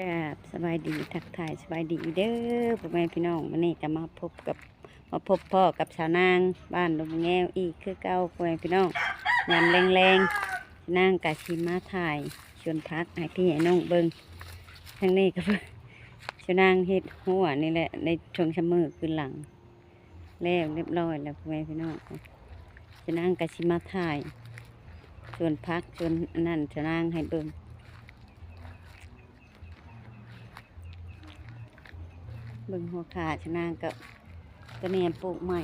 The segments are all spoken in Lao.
ກາບສະບາຍດີ ທັກທາຍສະບາຍດີເດີພໍ່ແມ່ພີ່ນ້ອງ. ມື້ນີ້ກໍມາພົບກັບ ມາພົບພໍ້ກັບຊາວນາງບ້ານດົງແງວອີກຄືເກົ່າ ພໍ່ແມ່ພີ່ນ້ອງ. ຍາມແລງໆ ຊາວນາງກໍຊິມາຖ່າຍສວນຜັກໃຫ້ພີ່ໃຫ້ນ້ອງເບິ່ງ. ທາງນີ້ກໍຊາວນາງເຮັດຮົ້ວນີ້ແຫຼະ ໃນຊ່ວງຊຳເມີຄືນຫຼັງ ແລ້ວຮຽບຮ້ອຍແລ້ວ ພໍ່ແມ່ພີ່ນ້ອງ. ຊາວນາງກໍຊິມາຖ່າຍສວນຜັກ ສວນອັນນັ້ນຊາວນາງໃຫ້ເບິ່ງ. ເບິ່ງຫົວຂ່າຊາວນາງກໍ ຕົວນີ້ປູກໃໝ່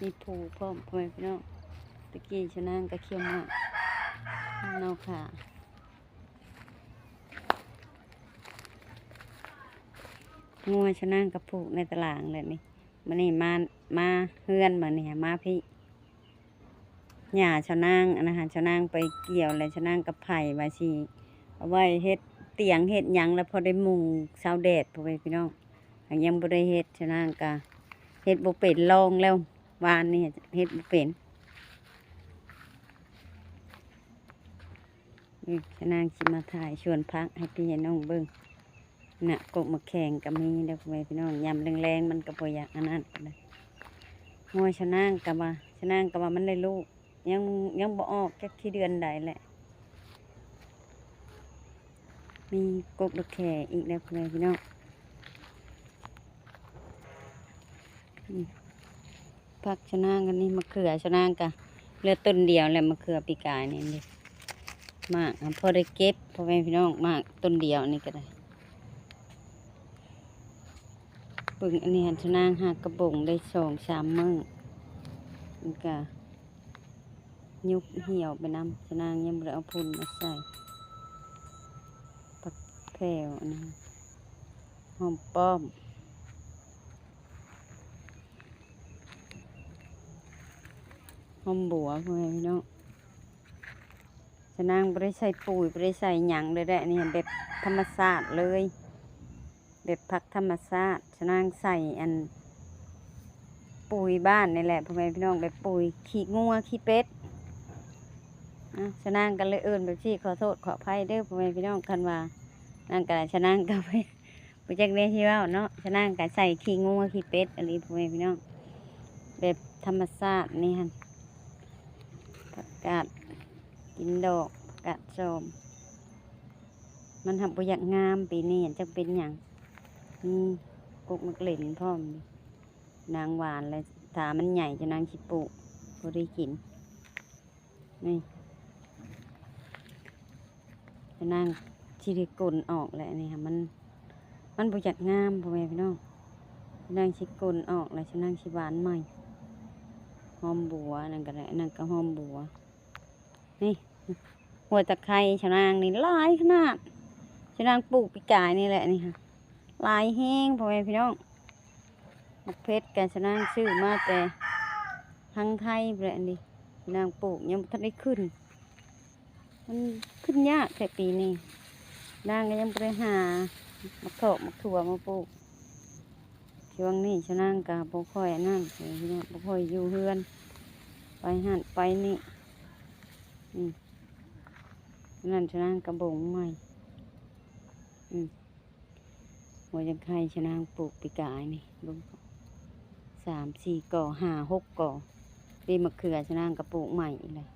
ມີພູພ້ອມ ພໍ່ແມ່ພີ່ນ້ອງ. ຕະກີ້ຊາວນາງກໍຂຽວໝາກ ເນົ່າຂາ ງົວຊາວນາງກໍຜູກໃນຕະຫຼາງແຫຼະນີ້. ມື້ນີ້ມາ ມາເຮືອນ ມື້ນີ້ມາພີ້ ຫຍ້າຊາວນາງ ອັນນັ້ນຫາ ຊາວນາງໄປກ່ຽວແລ້ວ ຊາວນາງກໍໄຖວ່າຊິເອົາໄວ້ເຮັດຕຽງເຮັດຫຍັງ ແລ້ວພໍໄດ້ມຸງເຊົາແດດ ພໍ່ແມ່ພີ່ນ້ອງ. ຫາກຍັງບໍ່ໄດ້ເຮັດ ຊາວນາງກໍເຮັດບໍ່ເປັນ ລອງແລ້ວ ວານນີ້ເຮັດບໍ່ເປັນ. ນີ້ຊາວນາງຊິມາຖ່າຍສວນຜັກໃຫ້ພີ່ໃຫ້ນ້ອງເບິ່ງນະ. ກົກໝາກແຂງກໍມີເດີ ພໍ່ແມ່ພີ່ນ້ອງ. ຍາມແລງໆ ມັນກໍບໍ່ຢາກອັນນັ້ນປານໃດ. ໂອ້ຍ ຊາວນາງກໍວ່າ ຊາວນາງກໍວ່າມັນໄດ້ລູກ ຍັງ ຍັງບໍ່ອອກຈັກທີ່ເດືອນໃດແຫຼະ. ມີກົກດອກແຄອີກແລ້ວ ພໍ່ແມ່ພີ່ນ້ອງ. ອືມ ຜັກຊາວນາງອັນນີ້ ມະເຂືອຊາວນາງກະເຫຼືອຕົ້ນດຽວແຫຼະ ມະເຂືອປີກາຍນີ້ ນີ້ ໝາກ ພໍໄດ້ເກັບ ພໍ່ແມ່ພີ່ນ້ອງ. ໝາກຕົ້ນດຽວນີ້ກໍໄດ້ ປຶ້ງອັນນີ້ຫັ້ນ ຊາວນາງຫາກະບົງໄດ້ສອງສາມມື້ ມັນກະຍຸບຫ່ຽວໄປນຳ. ຊາວນາງຍັງບໍ່ໄດ້ເອົາຝຸ່ນມາໃສ່. ຜັກແພວ ອັນນີ້ຫອມປ້ອມ ຫອມບົວ ພໍ່ແມ່ພີ່ນ້ອງ. ຊາວນາງບໍ່ໄດ້ໃສ່ປຸ໋ຍ ບໍ່ໄດ້ໃສ່ຫຍັງເລີຍເດ້ ອັນນີ້ແບບທຳມະຊາດເລີຍ ແບບຜັກທຳມະຊາດ. ຊາວນາງໃສ່ອັນປຸ໋ຍບ້ານນີ້ແຫຼະ ພໍ່ແມ່ພີ່ນ້ອງ ແບບປຸ໋ຍຂີ້ງົວຂີ້ເປັດ. ອາ ຊາວນາງກໍເລີຍເອີ້ນແບບຊີ້ ຂໍໂທດຂໍອະໄພເດີ ພໍ່ແມ່ພີ່ນ້ອງ. ຄັນວ່ານາງກໍ ຊາວນາງກໍ ບໍ່ຈັກແນວຊິເວົ້າເນາະ. ຊາວນາງກໍໃສ່ຂີ້ງົວຂີ້ເປັດອີ່ຫຼີ ພໍ່ແມ່ພີ່ນ້ອງ ແບບທຳມະຊາດນີ້ຫັ້ນ. ຜັກກາດກິນດອກ ຜັກກາດຊອມ ມັນຫາກບໍ່ຢາກງາມປີນີ້ ຈັກເປັນຫຍັງ. ມີກົກໝາກເຫຼັນພ້ອມ ນາງຫວານ ແລະ ຖ້າມັນໃຫຍ່ ຊາວນາງຊິປູກພໍໄດ້ກິນ. ນີ້ ຊາວນາງຊິໄດ້ກົນອອກແຫຼະ ນີ້ ມັນ ມັນບໍ່ຢາກງາມ ພໍ່ແມ່ພີ່ນ້ອງ. ຊາວນາງຊິກົນອອກ ແລ້ວຊາວນາງຊິຫວ່ານໃໝ່. ຫອມບົວ ອັນນັ້ນກໍໄດ້ ອັນນັ້ນກໍຫອມບົວ. ນີ້ ຫົວຕະໄຄຊາວນາງນີ້ຫຼາຍຂະໜາດ ຊາວນາງປູກປີກາຍນີ້ແຫຼະ ນີ້ ຫຼາຍແຮງ ພໍ່ແມ່ພີ່ນ້ອງ. ໝາກເຜັດກະຊາວນາງຊື້ມາແຕ່ທາງໄທພຸ້ນແຫຼະ ອັນນີ້ ຊາວນາງປູກຍັງບໍ່ທັນໄດ້ຂຶ້ນ. ມັນຂຶ້ນຍາກແທ້ປີນີ້ ນາງກໍຍັງບໍ່ໄດ້ຫາໝາກຖອກໝາກຖົ່ວມາປູກ. ຊ່ວງນີ້ຊາວນາງກໍບໍ່ຄ່ອຍອັນນັ້ນ ພີ່ນ້ອງ ບໍ່ຄ່ອຍຢູ່ເຮືອນ ໄປຫັ້ນໄປນີ້. ອືມ ນັ້ນຊາວນາງກະບົງໃໝ່. ອືມ ຫົວຈັກໄຄຊາວນາງປູກປີກາຍນີ້ ເບິ່ງ ສາມສີ່ກໍ ຫ້າຫົກກໍ. ປີໝາກເຂືອຊາວນາງກໍປູກໃໝ່ອີກແລ້ວ.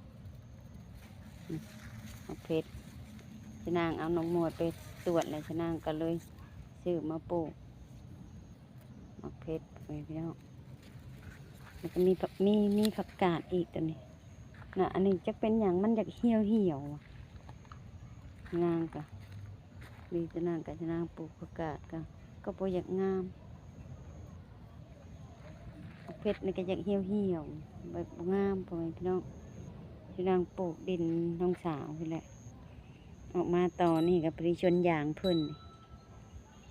ອືມ ໝາກເຜັດ ຊາວນາງເອົານ້ອງມວຍໄປຕວດແລ້ວ ຊາວນາງກໍເລີຍຊື້ມາປູກ ໝາກເຜັດ ພໍ່ແມ່ພີ່ນ້ອງ. ແລ້ວກໍມີຜັກ ມີ ມີຜັກກາດອີກຕົວນີ້ນະ. ອັນນີ້ຈັກເປັນຫຍັງ ມັນຢາກຫ່ຽວໆ ນາງກະ ດີແຕ່ນາງກະ ນາງປູກຜັກກາດກະ ກໍບໍ່ຢາກງາມ. ໝາກເຜັດນີ້ກໍຢາກຫ່ຽວໆ ແບບບໍ່ງາມ ພໍ່ແມ່ພີ່ນ້ອງ. ທີ່ນາງປູກດິນນ້ອງສາວພຸ້ນແຫຼະ ອອກມາຕອນນີ້ກໍພໍດີສວນຢາງເພິ່ນ.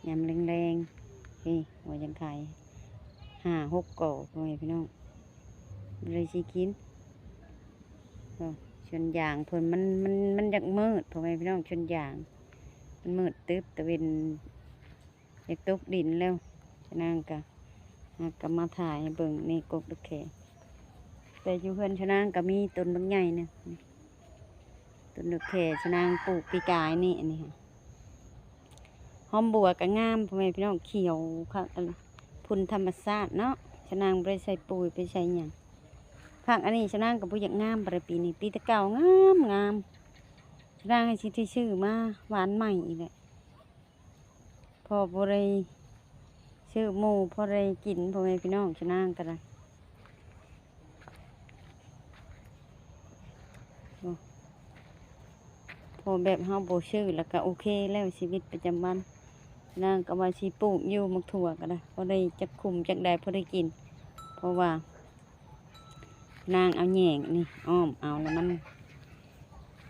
ຍາມແລງໆ ເອີ ວ່າຈັ່ງຂາຍຫ້າຫົກກໍ ພໍ່ແມ່ພີ່ນ້ອງ ບໍ່ໄດ້ຊິກິນ. ເອີ ສວນຢາງເພິ່ນ ມັນ ມັນ ມັນຢາກມືດ ພໍ່ແມ່ພີ່ນ້ອງ. ສວນຢາງມັນມືດຕຶບ ຕາເວັນຢາກຕົກດິນແລ້ວ. ຊະນັ້ນກະ ເຮົາກະມາຖ່າຍໃຫ້ເບິ່ງ ນີ້ກົກດອກແຄ. ແຕ່ຢູ່ເຮືອນຊະນາງກໍມີຕົ້ນບັກໃຫຍ່ໜຶ່ງ ຕົ້ນດອກແຄຊະນາງປູກປີກາຍນີ້. ອັນນີ້ຫະ ຫອມບົວກໍງາມ ພໍ່ແມ່ພີ່ນ້ອງ ຂຽວຄັກ ອັນພຸ້ນທຳມະຊາດເນາະ. ຊະນາງບໍ່ໄດ້ໃສ່ປຸ໋ຍ ໄປໃສ່ຫຍັງ. ຜັກອັນນີ້ຊະນາງກໍບໍ່ຢາກງາມປານໃດປີນີ້ ປີແຕ່ເກົ່າງາມໆ. ຊະນາງໃຫ້ຊິໄດ້ຊື້ມາຫວ່ານໃໝ່ອີກແຫຼະ ພໍບໍ່ໄດ້ຊື້ໝູ່ ພໍໄດ້ກິນ ພໍ່ແມ່ພີ່ນ້ອງ. ຊະນາງກໍໄດ້ ພໍແບບເຮົາບໍ່ຊື້ແລ້ວກໍໂອເຄແລ້ວ ຊີວິດປະຈຳວັນ. ນາງກໍວ່າຊິປູກຢູ່ໝາກຖົ່ວກໍໄດ້ ພໍໄດ້ຈັກຂຸມຈັກໃດ ພໍໄດ້ກິນ ເພາະວ່າ ນາງເອົາແຍງນີ້ອ້ອມເອົາ ແລ້ວມັນ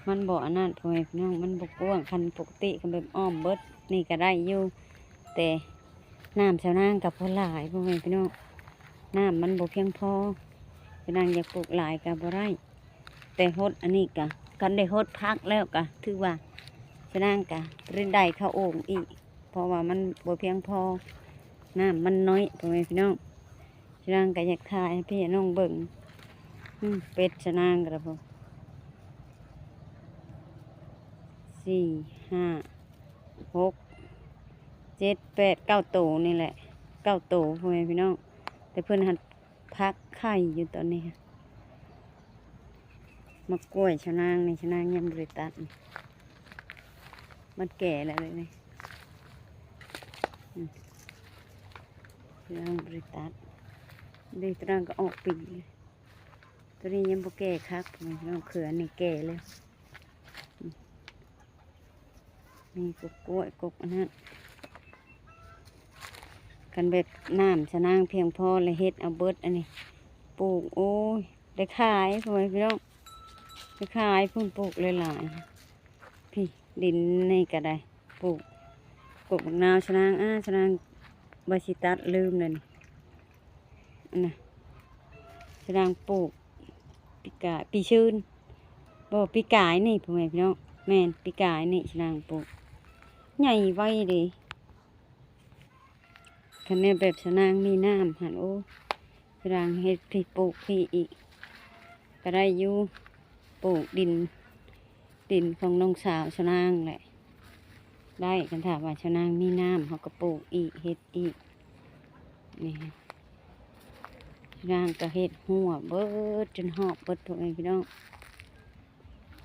ມັນບໍ່ອັນນັ້ນ ພໍ່ແມ່ພີ່ນ້ອງ ມັນບໍ່ກວ້າງ. ຄັນປົກກະຕິຄັນແບບອ້ອມເບິດນີ້ກໍໄດ້ຢູ່ ແຕ່ນ້ຳຊາວນາງກໍບໍ່ຫຼາຍ ພໍ່ແມ່ພີ່ນ້ອງ ນ້ຳມັນບໍ່ພຽງພໍ. ຊາວນາງຢາກປູກຫຼາຍກໍບໍ່ໄດ້ ແຕ່ຫົດອັນນີ້ກໍ ຄັນໄດ້ຫົດຜັກແລ້ວກໍຖືວ່າຊາວນາງກໍໄດ້ເຂົ້າໂອ່ງອີກ ເພາະວ່າມັນບໍ່ພຽງພໍ ນ້ຳມັນໜ້ອຍ ພໍ່ແມ່ພີ່ນ້ອງ. ຊາວນາງກໍຢາກຖ່າຍໃຫ້ພີ່ນ້ອງເບິ່ງ ອືມ ເປັດຊາວນາງກໍໄດ້ ສີ່ ຫ້າ ຫົກ ເຈັດ ແປດ ເກົ້າໂຕນີ້ແຫຼະ ເກົ້າໂຕ ພໍ່ແມ່ພີ່ນ້ອງ. ແຕ່ເພິ່ນຫັ້ນພັກໄຂ່ຢູ່ຕອນນີ້. ໝາກກ້ວຍຊາວນາງນີ້ ຊາວນາງຍັງບໍ່ໄດ້ຕັດ ມັນແກ່ແລ້ວເລີຍນີ້ ອືມ ຍັງບໍ່ໄດ້ຕັດ ເດ ຕະນາງກໍອອກປີ ໂຕນີ້ຍັງບໍ່ແກ່ຄັກ ພີ່ນ້ອງ ເຂືອອັນນີ້ແກ່ແລ້ວ ອືມ ມີກົກກ້ວຍ ກົກອັນນັ້ນ ຄັນແບບນ້ຳຊາວນາງພຽງພໍແລ້ວເຮັດເອົາເບິດອັນນີ້ ປູກ ໂອ້ຍ ໄດ້ຂາຍ ພໍ່ແມ່ພີ່ນ້ອງ ໄດ້ຂາຍພຸ້ນ ປູກຫຼາຍໆ ພີ້ ດິນນີ້ກໍໄດ້ ປູກ ກົກບັກນາວຊາວນາງ ອາ ຊາວນາງວ່າຊິຕັດ ລືມແລ້ວນີ້ ອັນນະ ຊາວນາງປູກປີກາຍ ປີຊືນ ບໍ່ ປີກາຍນີ້ ພໍ່ແມ່ພີ່ນ້ອງ ແມ່ນ ປີກາຍນີ້ຊາວນາງປູກ ໃຫຍ່ໄວເດ. ຄັນແນວແບບຊາວນາງມີນ້ຳຫັ້ນ ໂອ້ ຊາວນາງເຮັດພີ້ ປູກພີ້ອີກກໍໄດ້ຢູ່ ປູກດິນ ດິນຂອງນ້ອງສາວຊາວນາງແຫຼະ ໄດ້. ຄັນຖ້າວ່າຊາວນາງມີນ້ຳ ເຮົາກໍປູກອີກ ເຮັດອີກ ນີ້ ຊາວນາງກໍເຮັດຮົ້ວເບິດຈົນຮອບເບິດ ພໍ່ແມ່ພີ່ນ້ອງ.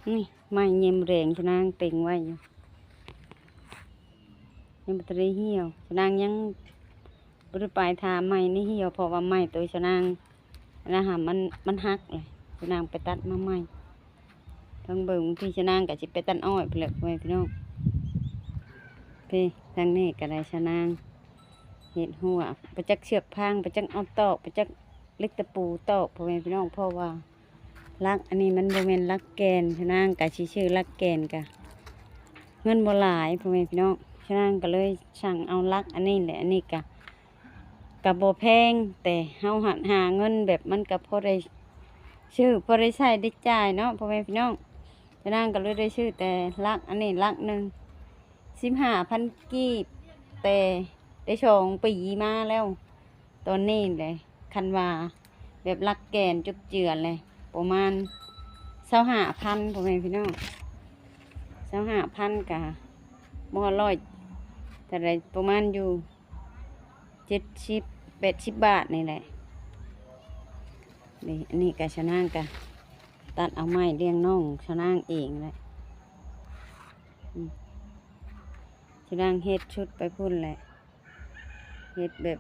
ນີ້ ໄມ້ເຫຍິມແດງຊາວນາງເຕັງໄວ້ຢູ່ ຍັງບໍ່ທັນໄດ້ຫ່ຽວ ຊາວນາງຍັງບໍ່ໄດ້ໄປຖ້າໄມ້ນີ້ຫ່ຽວ ເພາະວ່າໄມ້ໂຕຊາວນາງອັນນັ້ນຫາ ມັນ ມັນຫັກເລີຍ ຊາວນາງໄປຕັດມາໃໝ່. ທາງເບິ່ງພີ້ ຊາວນາງກໍຊິໄປຕັດອ້ອຍພຸ້ນແຫຼະ ພໍ່ແມ່ພີ່ນ້ອງ ພີ້ ທາງນີ້ກໍໄດ້ ຊາວນາງເຮັດຮົ້ວ ບໍ່ຈັກເຊືອກພາງ ບໍ່ຈັກເອົາຕອກ ບໍ່ຈັກເຫຼັກຕະປູຕອກ ພໍ່ແມ່ພີ່ນ້ອງ ເພາະວ່າ ຫຼັກອັນນີ້ມັນບໍ່ແມ່ນຫຼັກແກ່ນ ຊາວນາງກະຊິຊື້ຫຼັກແກ່ນກະເງິນບໍ່ຫຼາຍ ພໍ່ແມ່ພີ່ນ້ອງ ຊາວນາງກະເລີຍສັ່ງເອົາຫຼັກອັນນີ້ແຫຼະ. ອັນນີ້ກະ ກະບໍ່ແພງ ແຕ່ເຮົາຫັດຫາເງິນແບບມັນກະພໍໄດ້ຊື້ ພໍໄດ້ໃຊ້ໄດ້ຈ່າຍເນາະ ພໍ່ແມ່ພີ່ນ້ອງ. ຊາວນາງກະເລີຍໄດ້ຊື້ແຕ່ຫຼັກອັນນີ້ຫຼັກໜຶ່ງ ສິບຫ້າພັນກີບ ແຕ່ໄດ້ສອງປີມາແລ້ວ. ຕອນນີ້ແຫຼະ ຄັນວ່າແບບຫຼັກແກ່ນຈົບເຈື່ອນແຫຼະ ປະມານຊາວຫ້າພັນ ພໍ່ແມ່ພີ່ນ້ອງ ຊາວຫ້າພັນກະບໍ່ຮອດຮ້ອຍເທົ່າໃດ ປະມານຢູ່ເຈັດສິບ ແປດສິບບາດນີ້ແຫຼະ. ນີ້ ອັນນີ້ກະຊາວນາງກະຕັດເອົາໄມ້ລ້ຽງນ້ອງຊາວນາງເອງແຫຼະ ອືມ ຊາວນາງເຮັດຊຸດໄປພຸ້ນແຫຼະ. ເຮັດແບບ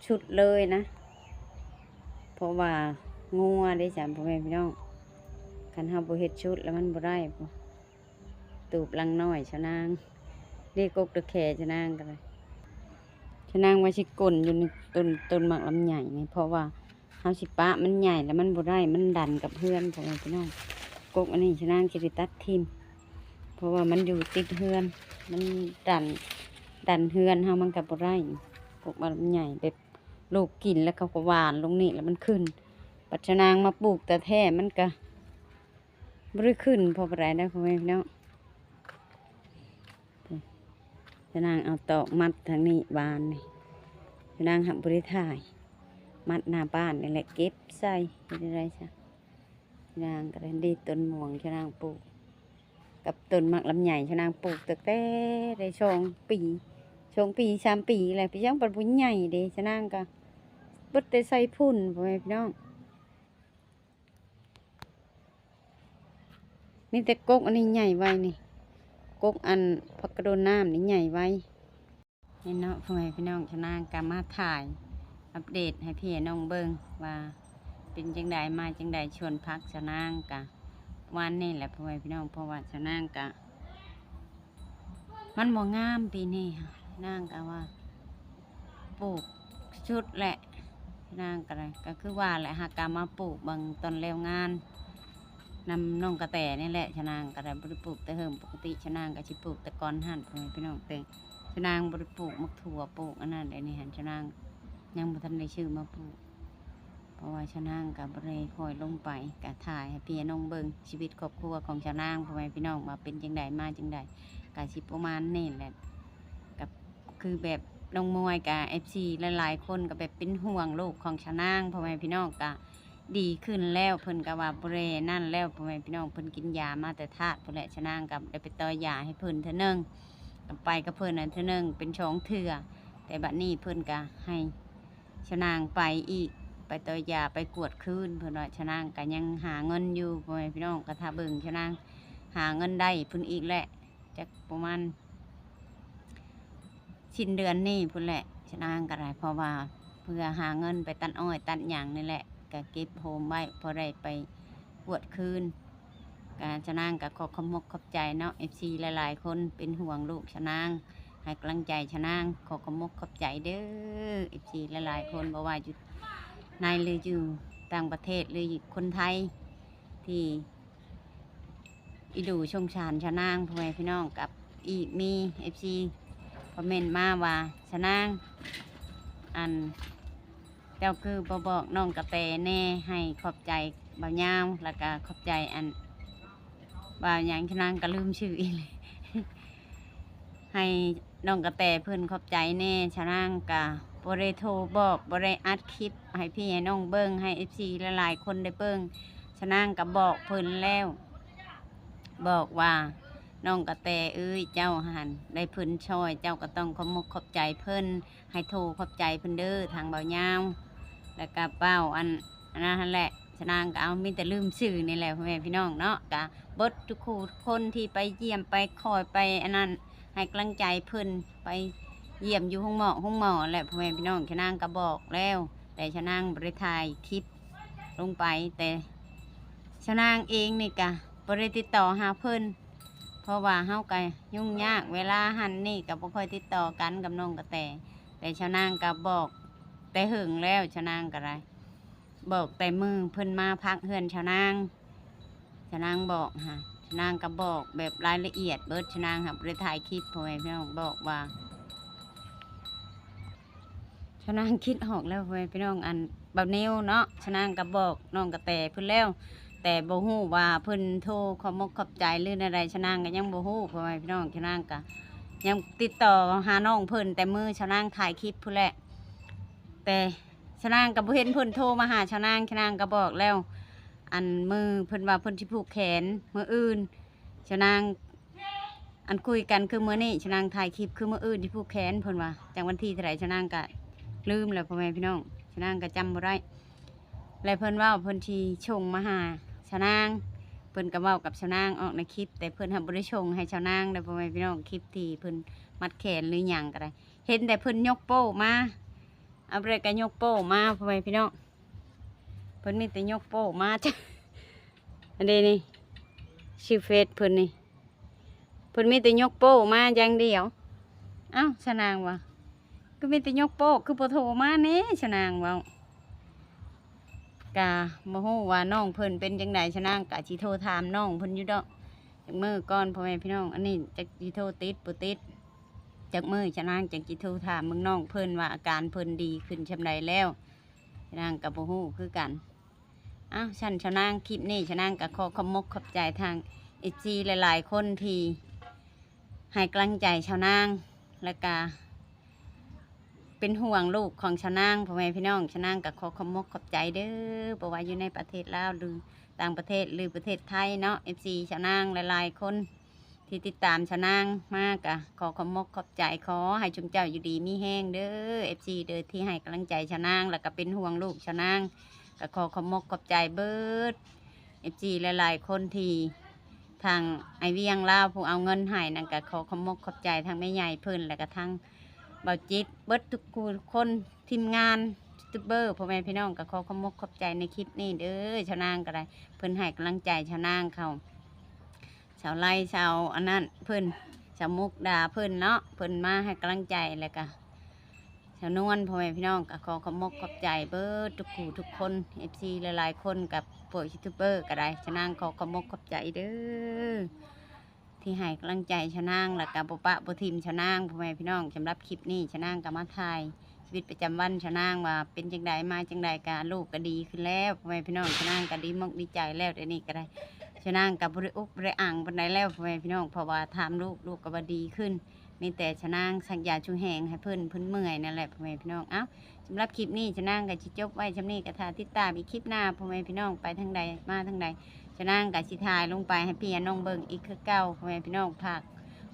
ຊຸດເລີຍນະ ເພາະວ່າງົວເດ້ຊັ້ນ ພໍ່ແມ່ພີ່ນ້ອງ ຄັນເຮົາບໍ່ເຮັດຊຸດແລ້ວມັນບໍ່ໄດ້. ຕູບຫຼັງນ້ອຍຊາວນາງ ເດ້ ກົກຕະແຄຊາວນາງກໍໄດ້. ຊາວນາງວ່າຊິກົ້ນຢູ່ໃນຕົ້ນ ຕົ້ນໝາກລຳໄຍນີ້ ເພາະວ່າ ເຮົາຊິປະມັນໃຫຍ່ແລ້ວມັນບໍ່ໄດ້ ມັນດັນກັບເຮືອນ ພໍ່ແມ່ພີ່ນ້ອງ. ກົກອັນນີ້ຊາວນາງຊິໄດ້ຕັດຖິ້ມ ເພາະວ່າມັນຢູ່ຕິດເຮືອນ ມັນດັນ ດັນເຮືອນເຮົາມັນກໍບໍ່ໄດ້. ກົກວ່າມັນໃຫຍ່ ແບບລູກກິນແລ້ວເຂົາກໍຫວ່ານລົງນີ້ແລ້ວມັນຂຶ້ນ ບັດຊາວນາງມາປູກແທ້ໆ ມັນກໍບໍ່ໄດ້ຂຶ້ນພໍປານໃດເດ້ ພໍ່ແມ່ພີ່ນ້ອງ. ຊາວນາງເອົາຕອກມັດທາງນີ້ບານນີ້ ຊາວນາງຫາກບໍ່ໄດ້ຖ່າຍ ມັດໜ້າບ້ານນີ້ແຫຼະ ເກັບໃສ່ ເຮັດຈັ່ງໃດຊະ. ຊາວນາງກໍໄດ້ດີ ຕົ້ນມ່ວງຊາວນາງປູກ ກັບຕົ້ນໝາກລຳໄຍ ຊາວນາງປູກຕັ້ງແຕ່ໄດ້ສອງປີ ສອງປີສາມປີແລ້ວ ໄປຍັງບັດບໍ່ໃຫຍ່ເດ້ ຊະນາງກະເບິດແຕ່ໃສ່ຝຸ່ນ ພໍ່ແມ່ພີ່ນ້ອງ. ມີແຕ່ກົກອັນນີ້ໃຫຍ່ໄວນີ້ ກົກອັນຜັກກະໂດນນ້ຳນີ້ໃຫญ่ໄວ. ນີ້ເນາະ ພໍ່ແມ່ພີ່ນ້ອງ ຊະນາງກະມາຖ່າຍອັບເດດໃຫ້ພີ່ໃຫ້ນ້ອງເບິ່ງວ່າເປັນຈັ່ງໃດ ມາຈັ່ງໃດ ສວນຜັກຊະນາງກະປະມານນີ້ແຫຼະ ພໍ່ແມ່ພີ່ນ້ອງ. ເພາະວ່າຊະນາງກະ ມັນບໍ່ງາມປີນີ້ ນາງກະວ່າປູກສຸດແຫຼະ ນາງກະໄດ້ ກະຄືວ່າແຫຼະ ຫາກະມາປູກເບິ່ງຕອນແລ້ວງານນຳນ້ອງກະແຕນີ້ແຫຼະ ຊະນາງກະໄດ້ບໍ່ໄດ້ປູກແຕ່ເຫິງ. ປົກກະຕິຊະນາງກະຊິປູກແຕ່ກ່ອນຫັ້ນ ພໍ່ແມ່ພີ່ນ້ອງ ແຕ່ຊະນາງບໍ່ໄດ້ປູກໝາກຖົ່ວ ປູກອັນນັ້ນ ດຽວນີ້ຫັ້ນຊະນາງຍັງບໍ່ທັນໄດ້ຊື້ມາປູກ. ເພາະວ່າຊານາງກະບໍ່ໄດ້ຄ່ອຍລົງໄປ ກະຖ່າຍໃຫ້ພີ່ໃຫ້ນ້ອງເບິ່ງຊີວິດຄອບຄົວຂອງຊານາງ ພໍ່ແມ່ພີ່ນ້ອງ ວ່າເປັນຈັ່ງໃດມາຈັ່ງໃດ ກະຊິປະມານນີ້ແຫຼະ. ກະຄືແບບນ້ອງມວຍ ກະເອັຟຊີຫຼາຍໆຄົນກະແບບເປັນຫ່ວງລູກຂອງຊານາງ ພໍ່ແມ່ພີ່ນ້ອງ ກະດີຂຶ້ນແລ້ວ ເພິ່ນກະວ່າບໍ່ໄດ້ນັ້ນແລ້ວ ພໍ່ແມ່ພີ່ນ້ອງ ເພິ່ນກິນຢາມາແຕ່ທາດພຸ້ນແຫຼະ ຊານາງກະໄດ້ໄປຕໍ່ຢາໃຫ້ເພິ່ນເທື່ອໜຶ່ງ ກະໄປກັບເພິ່ນນັ້ນເທື່ອໜຶ່ງ ເປັນສອງເທື່ອ ແຕ່ບັດນີ້ເພິ່ນກະໃຫ້ ຊະນາງໄປອີກ ໄປຕໍ່ຢາ ໄປກວດຄືນ ເພິ່ນວ່າຊະນາງກະຍັງຫາເງິນຢູ່ ພໍ່ແມ່ພີ່ນ້ອງ ກະຖ້າເບິ່ງຊະນາງຫາເງິນໄດ້ພຸ້ນອີກແຫຼະ ຈັກປະມານສິ້ນເດືອນນີ້ພຸ້ນແຫຼະ ຊະນາງກະໄດ້ ເພາະວ່າເພື່ອຫາເງິນໄປຕັດອ້ອຍຕັດຫຍັງນີ້ແຫຼະ ກະເກັບໂຮມໄວ້ ພໍໄດ້ໄປກວດຄືນ. ກະຊະນາງກະຂໍຂອບມົກຂອບໃຈເນາະ ເອັຟຊີຫຼາຍໆຄົນເປັນຫ່ວງລູກຊະນາງ ໃຫ້ກຳລັງໃຈຊະນາງ ຂໍຂອບມົກຂອບໃຈເດີ ເອັຟຊີຫຼາຍໆຄົນ ບໍ່ວ່າຢູ່ໃນ ຫຼື ຢູ່ຕ່າງປະເທດ ຫຼື ຄົນໄທທີ່ອີດູສົງສານຊະນາງ ພໍ່ແມ່ພີ່ນ້ອງ. ກັບອີກມີເອັຟຊີຄອມເມັນມາວ່າ ຊະນາງ ອັນ ເຈົ້າຄືບໍ່ບອກນ້ອງກະແຕແດ່ ໃຫ້ຂອບໃຈບ່າວຍາວ ແລ້ວກະຂອບໃຈອັນບ່າວຫຍັງ ຊະນາງກະລືມຊື່ອີກແລ້ວ ໃຫ້ນ້ອງກະແຕເພິ່ນຂອບໃຈແດ່. ຊະນາງກະບໍ່ໄດ້ໂທບອກ ບໍ່ໄດ້ອັດຄລິບໃຫ້ພີ່ໃຫ້ນ້ອງເບິ່ງ ໃຫ້ເອັຟຊີຫຼາຍໆຄົນໄດ້ເບິ່ງ ຊະນາງກະບອກເພິ່ນແລ້ວ ບອກວ່າ ນ້ອງກະແຕເອີຍ ເຈົ້າຫັ້ນໄດ້ເພິ່ນຊ່ອຍ ເຈົ້າກະຕ້ອງຂອບມົກຂອບໃຈເພິ່ນ ໃຫ້ໂທຂອບໃຈເພິ່ນເດີ ທາງບ່າວຍາວ ແລ້ວກະເວົ້າອັນ ອັນນັ້ນຫັ້ນແຫຼະ ຊະນາງກະເອົາ ມີແຕ່ລືມຊື່ນີ້ແຫຼະ ພໍ່ແມ່ພີ່ນ້ອງເນາະ. ກະເບິດທຸກຜູ້ທຸກຄົນທີ່ໄປຢ້ຽມໄປຄອຍໄປອັນນັ້ນ ໃຫ້ກຳລັງໃຈເພິ່ນ ໄປຢ້ຽມຢູ່ໂຮງໝໍໂຮງໝໍແຫຼະ ພໍ່ແມ່ພີ່ນ້ອງ. ຊະນາງກະບອກແລ້ວ ແຕ່ຊະນາງບໍ່ໄດ້ຖ່າຍຄລິບລົງໄປ ແຕ່ຊະນາງເອງນີ້ກະບໍ່ໄດ້ຕິດຕໍ່ຫາເພິ່ນ ເພາະວ່າເຮົາກະຫຍຸ້ງຍາກ ເວລາຫັ້ນນີ້ກະບໍ່ຄ່ອຍຕິດຕໍ່ກັນກັບນ້ອງກະແຕ. ແຕ່ຊານາງກະບອກແຕ່ເຫິງແລ້ວ ຊານາງກະໄດ້ບອກແຕ່ມື້ເພິ່ນມາພັກເຮືອນຊານາງ ຊານາງບອກຫາ ຊານາງກະບອກແບບລາຍລະອຽດເບິດ ຊານາງຫາກບໍ່ໄດ້ຖ່າຍຄລິບ ພໍ່ແມ່ພີ່ນ້ອງ ບອກວ່າ ຊານາງຄິດອອກແລ້ວ ພໍ່ແມ່ພີ່ນ້ອງ ອັນ ບ່າວນິວເນາະ ຊານາງກະບອກນ້ອງກະແຕເພິ່ນແລ້ວ ແຕ່ບໍ່ຮູ້ວ່າເພິ່ນໂທຂອບມົກຂອບໃຈ ຫຼື ແນວໃດ ຊານາງກະຍັງບໍ່ຮູ້ ພໍ່ແມ່ພີ່ນ້ອງ. ຊານາງກະຍັງຕິດຕໍ່ຫານ້ອງເພິ່ນແຕ່ມື້ຊານາງຖ່າຍຄລິບພຸ້ນແຫຼະ ແຕ່ຊານາງກະບໍ່ເຫັນເພິ່ນໂທມາຫາຊານາງ. ຊານາງກະບອກແລ້ວ ອັນມື້ເພິ່ນວ່າເພິ່ນຊິຜູກແຂນມື້ອື່ນ ຊານາງ ອັນຄຸຍກັນຄືມື້ນີ້ ຊານາງຖ່າຍຄລິບຄືມື້ອື່ນທີ່ຜູກແຂນ ເພິ່ນວ່າ ຈັກວັນທີເທົ່າໃດ ຊານາງກະລືມແລ້ວ ພໍ່ແມ່ພີ່ນ້ອງ ຊານາງກະຈຳບໍ່ໄດ້. ແລະເພິ່ນເວົ້າເພິ່ນຊິສົ່ງມາຫາຊານາງ ເພິ່ນກະເວົ້າກັບຊານາງອອກໃນຄລິບ ແຕ່ເພິ່ນຫາກບໍ່ໄດ້ສົ່ງໃຫ້ຊານາງເດີ ພໍ່ແມ່ພີ່ນ້ອງ. ຄລິບທີ່ເພິ່ນມັດແຂນຫຼືຫຍັງກະໄດ້ ເຫັນແຕ່ເພິ່ນຍົກໂປ້ມາ ເອົາໄປກະຍົກໂປ້ມາ ພໍ່ແມ່ພີ່ນ້ອງ ເພິ່ນມີແຕ່ຍົກໂປ້ມາ ອັນເດນີ້ ຊື່ເຟສເພິ່ນນີ້ ເພິ່ນມີແຕ່ຍົກໂປ້ມາຢ່າງດຽວ. ເອົ້າ ຊານາງວ່າ ຄືມີແຕ່ຍົກໂປ້ ຄືບໍ່ໂທມາແດ່ ຊານາງເວົ້າ. ກະບໍ່ຮູ້ວ່ານ້ອງເພິ່ນເປັນຈັ່ງໃດ ຊານາງກະຊິໂທຖາມນ້ອງເພິ່ນຢູ່ດອກ ຈັກມື້ກ່ອນ ພໍ່ແມ່ພີ່ນ້ອງ. ອັນນີ້ຈັກຊິໂທຕິດບໍ່ຕິດ ຈັກມື້ຊານາງຈັກຊິໂທຖາມເບິ່ງນ້ອງເພິ່ນວ່າອາການເພິ່ນດີຂຶ້ນຊ່ຳໃດແລ້ວ ຊານາງກະບໍ່ຮູ້ຄືກັນ. ເອົ້າ ຊັ້ນຊານາງ ຄລິບນີ້ຊານາງກະຂໍຂອບມົກຂອບໃຈທາງເອັຟຊີຫຼາຍໆຄົນທີ່ໃຫ້ກຳລັງໃຈຊານາງ ແລະກະເປັນຫ່ວງລູກຂອງຊານາງ ພໍ່ແມ່ພີ່ນ້ອງ. ຊານາງກະຂໍຂອບມົກຂອບໃຈເດີ ບໍ່ວ່າຢູ່ໃນປະເທດລາວ ຫຼື ຕ່າງປະເທດ ຫຼື ປະເທດໄທເນາະ ເອັຟຊີຊານາງຫຼາຍໆຄົນ ທີ່ຕິດຕາມຊາວນາງມາ ກະຂໍຂອບມົກຂອບໃຈ ຂໍໃຫ້ຊຸມເຈົ້າຢູ່ດີມີແຮງເດີ ເອັຟຊີ ເດີ ທີ່ໃຫ້ກຳລັງໃຈຊາວນາງ ແລ້ວກະເປັນຫ່ວງລູກຊາວນາງ ກະຂໍຂອບມົກຂອບໃຈເບີດ ເອັຟຊີ ຫຼາຍໆຄົນທີ່ ທາງອ້າຍວຽງລາວຜູ້ເອົາເງິນໃຫ້ນັ້ນ ກະຂໍຂອບມົກຂອບໃຈທາງແມ່ໃຫຍ່ເພິ່ນ ແລ້ວກະທາງບ່າວຈິດ ເບິດທຸກຜູ້ທຸກຄົນ ທີມງານຢູທູບເບີ ພໍ່ແມ່ພີ່ນ້ອງ ກະຂໍຂອບມົກຂອບໃຈໃນຄລິບນີ້ເດີ ຊາວນາງກະໄດ້ ເພິ່ນໃຫ້ກຳລັງໃຈຊາວນາງເຂົາ ຊາວໄລ ຊາວອັນນັ້ນເພິ່ນ ຊາວມຸກດາເພິ່ນເນາະ ເພິ່ນມາໃຫ້ກຳລັງໃຈ ແລ້ວກະຊາວນວນ ພໍ່ແມ່ພີ່ນ້ອງ ກະຂໍຂອບມົກຂອບໃຈເບີດທຸກຜູ້ທຸກຄົນ ເອັຟຊີ ຫຼາຍໆຄົນ ກັບພວກຢູທູບເບີກະໄດ້ ຊາວນາງຂໍຂອບມົກຂອບໃຈເດີ ທີ່ໃຫ້ກຳລັງໃຈຊາວນາງ ແລ້ວກະບໍ່ປະບໍ່ຖິ້ມຊາວນາງ ພໍ່ແມ່ພີ່ນ້ອງ ສຳລັບຄລິບນີ້ຊາວນາງກະມາຖ່າຍຊີວິດປະຈຳວັນຊາວນາງວ່າເປັນຈັ່ງໃດມາຈັ່ງໃດ ກະລູກກະດີຂຶ້ນແລ້ວ ພໍ່ແມ່ພີ່ນ້ອງ ຊາວນາງກະດີມົກດີໃຈແລ້ວ ດຽວນີ້ກະໄດ້ ຊາວນາງກະບໍ່ໄດ້ອຸກບໍ່ໄດ້ອັ່ງປານໃດແລ້ວ ພໍ່ແມ່ພີ່ນ້ອງ ເພາະວ່າຖາມລູກ ລູກກະວ່າດີຂຶ້ນ ມີແຕ່ຊາວນາງສັກຢາຊຸແຮງໃຫ້ເພິ່ນ ເພິ່ນເມື່ອຍນັ້ນແຫຼະ ພໍ່ແມ່ພີ່ນ້ອງ ເອົ້າ ສຳລັບຄລິບນີ້ຊາວນາງກະຊິຈົບໄວ້ຊ່ຳນີ້ ກະຖ້າຕິດຕາມອີກຄລິບໜ້າ ພໍ່ແມ່ພີ່ນ້ອງ ໄປທາງໃດມາທາງໃດ ຊາວນາງກະຊິຖ່າຍລົງໄປໃຫ້ພີ່ໃຫ້ນ້ອງເບິ່ງອີກຄືເກົ່າ ພໍ່ແມ່ພີ່ນ້ອງ ຝາກ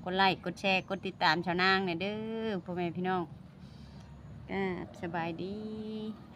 ກົດໄລກົດແຊ ກົດຕິດຕາມຊາວນາງແດ່ເດີ ພໍ່ແມ່ພີ່ນ້ອງ ກາບສະບາຍດີ.